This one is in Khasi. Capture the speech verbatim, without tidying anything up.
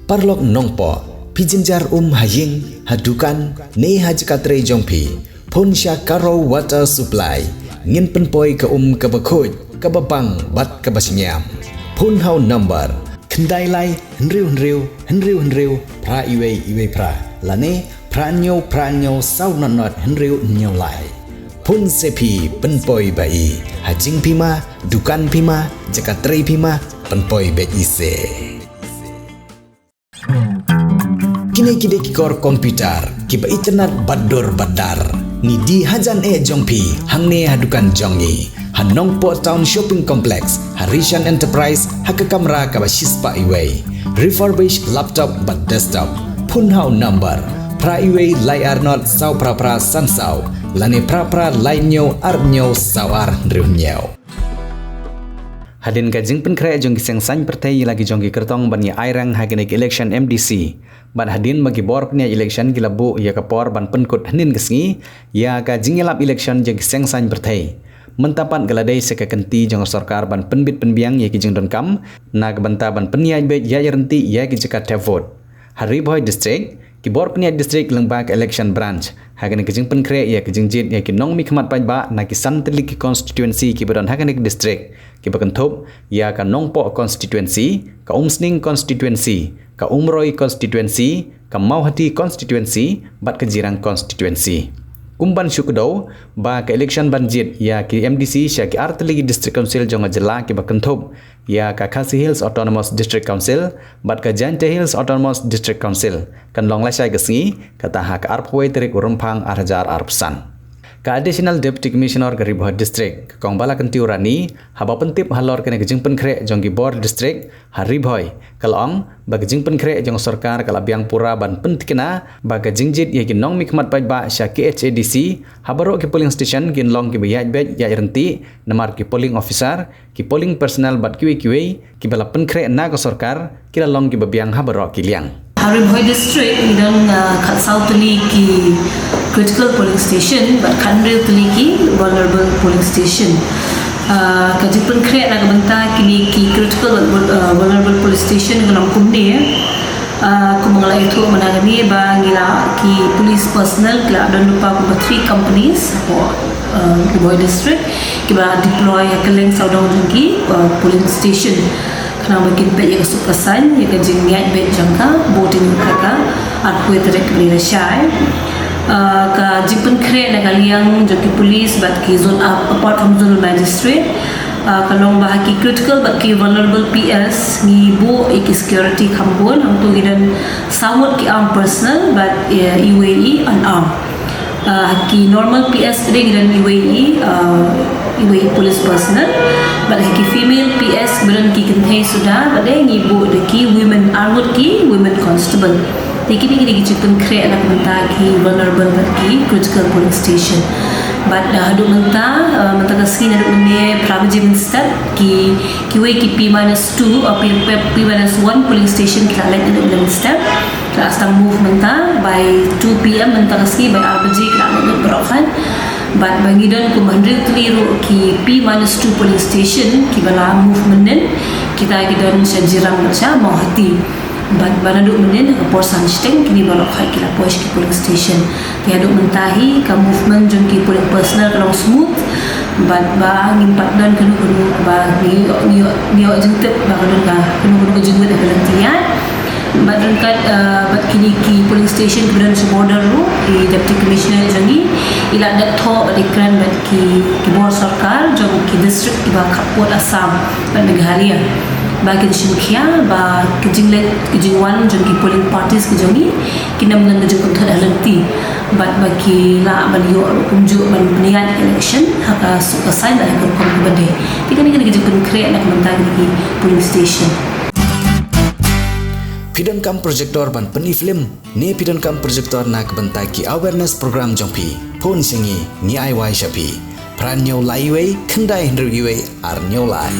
Paralok nongpoh, phi jynjar um ha ïing, ha dukan, ne ha jaka trei jong phi, phone sha Karo Water Supply. Ngin pynpoi ka um kaba khuid, kaba bang bad kaba shngiam. Phone ha u number khyndai lai hynriew hynriew hynriew hynriew phra iwei iwei phra, lane phra hynñiew phra hynñiew saw nod nod hynriew hynñiew lai. Phone se phi, pynpoi ba i. Ha jingpima, dukan pima, jaka trei pima, pynpoi beit i se. Kine ki dei ki kor computer kiba itynnad bad dur bad dar. Ngi die hajan eh jong phi hangne ha dukan jong ngi, ha Nongpoh Town Shopping Complex, ha Rishan Enterprise, ha ka kamra kaba shispah iwei. Refurbish laptop bad desktop. Phone ha u number phra iwei lai ar nod saw phra phra san saw, lane phra phra lai hynñiew ar hynñiew saw ar hynriew hynñiew. Hadien ka jingpynkhreh jong ki seng saiñ pyrthei ïa la ki jong ki kyrtong ban ïa airang ha kine ki election M D C, bad hadien ba ki bor pynïaid election ki la buh ïa ka por ban pynkut hynnin ka sngi ïa ka jingïalap election jong ki seng saiñ pyrthei, mynta pat ka la dei sa ka kynti jong ka sorkar ban pynbit pynbiang ïa ki jingdonkam na ka bynta ban pynïaid beit ïaid ryntih ïa ki jaka thep vote. Ha Ri Bhoi District, ki bor pynïaid district lyngba ka election branch, ha kane ka jingpynkhreh ïa ka jingjied ïa ki nongmihkhmat paidbah na ki san tylli ki constituency kiba don ha kane ka district, kiba kynthup ïa ka Nongpoh constituency, ka Umsning constituency, ka Umroi constituency, ka Mawhati constituency bad ka Jirang constituency. Kum ban shu kdew ba ka election ban jied ïa ki M D C sha ki ar tylli ki district council jong ka jylla kiba kynthup ïa ka Khasi Hills Autonomous District Council bad ka Jaintia Hills Autonomous District Council kan long lashai ka sngi, kata ha ka arphew wei tarik u Rymphang ar hajar arphew san. Ka Additional Deputy Commissioner ka Ri Bhoi District, ka Kong Balakantiu Rani, haba pyntip halor kane ka jingpynkhreh jong ki bor district ha Ri Bhoi, ka la ong ba ka jingpynkhreh jong ka sorkar ka la biang pura ban pyntikna ba ka jingjied ïa ki nongmihkhmat paidbah sha K H A D C ha baroh ki polling station kin long kiba ïaid beit ïaid ryntih, namar ki polling officer, ki polling personnel bad kiwei kiwei kiba la pynkhreh na ka sorkar ki la long kiba biang ha baroh ki liang. Ha Ri Bhoi District ngi don, uh, khatsaw tylli ki critical polling station bad khathynriew tylli ki vulnerable polling station. Uh, ka jingpynkhreh na ka bynta kine ki critical bad vul-, uh, vulnerable polling station ka long kumne. Uh, kumba nga la ïathuh mynta kane ba ngi la ki police personnel ki la don lypa kumba three companies hapoh, uh, Ri Bhoi District kiba la deploy ha kylleng sawdong jong ki, uh, polling station. Khnang ba kin peit ïa ka suk ka saiñ ïa ka jingïaid beit jong ka voting ha ka arphew tarik kaba la shai. Uh, ka jingpynkhreh na ka liang jong ki police bad ki zone, uh, apart from zonal magistrate, uh, ka long ba ha ki critical bad ki vulnerable P S ngi buh ïa ki security khambun, hangto ngi don saw ngut ki armed personnel bad, uh, iwei i unarmed. Uh, ha ki normal P S pat de ngi don iwei i, uh, iwei i police personnel. Bad ha ki female P S ba don ki kynthei suda pat de ngi buh da ki women, ar ngut ki women constable. Te kine ki dei ki jingpynkhreh na ka bynta ki vulnerable bad ki critical polling station. Bad, uh, haduh mynta, uh, mynta ka sngi naduh mynne phra baje mynstep ki, kiwei ki P minus two, uh, P, P, P minus one polling station ki la leit naduh mynstep. Ki la sdang move mynta by two P M mynta ka sngi, by ar baje ki la leit baroh khan. Bad ba ngi don kumba hynriew tylli ruh ki P minus two polling station kiba la move mynnin, kita ki don sha Jirang bad sha Mawhati. Bad ba naduh mynnin ha ka por san shiteng kine baroh khat ki la poi sha ki polling station. Te haduh mynta hi ka movement jong ki polling personnel ka long smooth. Bad ba ngim pat don kano kano ba ngi ïoh, ngi ïoh, ngi ïoh jingtip ba ka don ka kano kano ka jingmut ha ka lynti ïaid. Bad ryngkat, uh, bad kine ki polling station kiba don sha border ruh, i Deputy Commissioner jong ngi i la dep thoh bad i kren bad ki, ki bor sorkar jong ki district kiba khappud Assam bad Meghalaya ba kin shim khia ba ki jingleit ki jingwan jong ki polling parties ki jong ngi kin ym don ka jingpynthut ha lynti bad ba ki lah ban ïoh ruh kumjuh ban pynïaid election ha ka suk ka saiñ bad ha ka rukom kaba dei. Te kane ka dei ka jingpynkhreh na ka bynta kine ki polling station. Phi donkam projector ban pyni film ne phi donkam projector na ka bynta ki awareness program jong phi? Phone sha ngi, ngi ai wai sha phi. Phra hynñiew lai iwei khyndai hynriew iwei ar hynñiew lai.